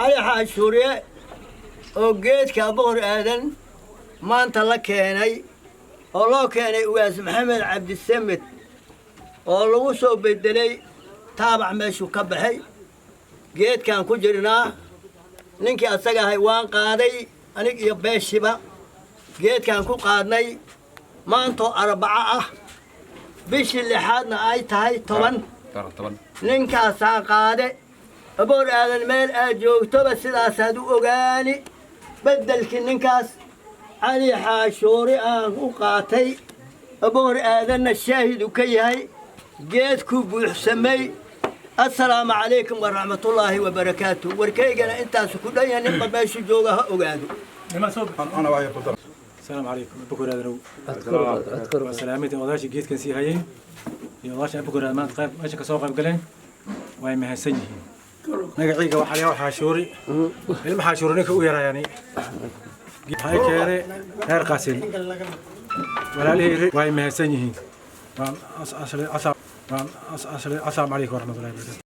Cali Xaashuuriye oo geedka Boqor Aadan maanta la keenay oo loo keenay Ugaas Maxamed Cabdisamed oo lagu soo bedelay Taabac meeshuu ka baxay, geedkaan ku jirnaa. Ninkii asaga ahay waan qaaday, anig iyo beeshiba geedkaan ku qaadnay. Maantoo Arbaco ah, bishii lixaadna ay tahay 10, ninkaasaa qaade. Aboor Aadan, meel aad joogtoba sidaasaad u ogaani. Beddelkii ninkaas Cali Xaashuuri aan u qaatay, Aboor Aadanna shaahidu ka yahay, geedkuu buuxsamay. Assalaamu calaykum waraxmatullaahi wabarakaatu. Warkaygana intaasu ku dhan yahay. Ninba meeshu jooga ha ogaado. Asalaamu calaykum, Abukor Aadanow. Waa salaamidii odaashii geedkan sii hayeen iyo odaasha Abukor Aadan maanta qayb meesha kasoo qayb galeen, way mahadsan yihiin. Magacayga waxaa la Xaashuuri, ilma Xaashuuri ninka u yarayani. Waxay keenay reer Qaasin, walaalihii way mahadsan yihiin. Assalaamu calaykum waraxmatullahi wabarakatu.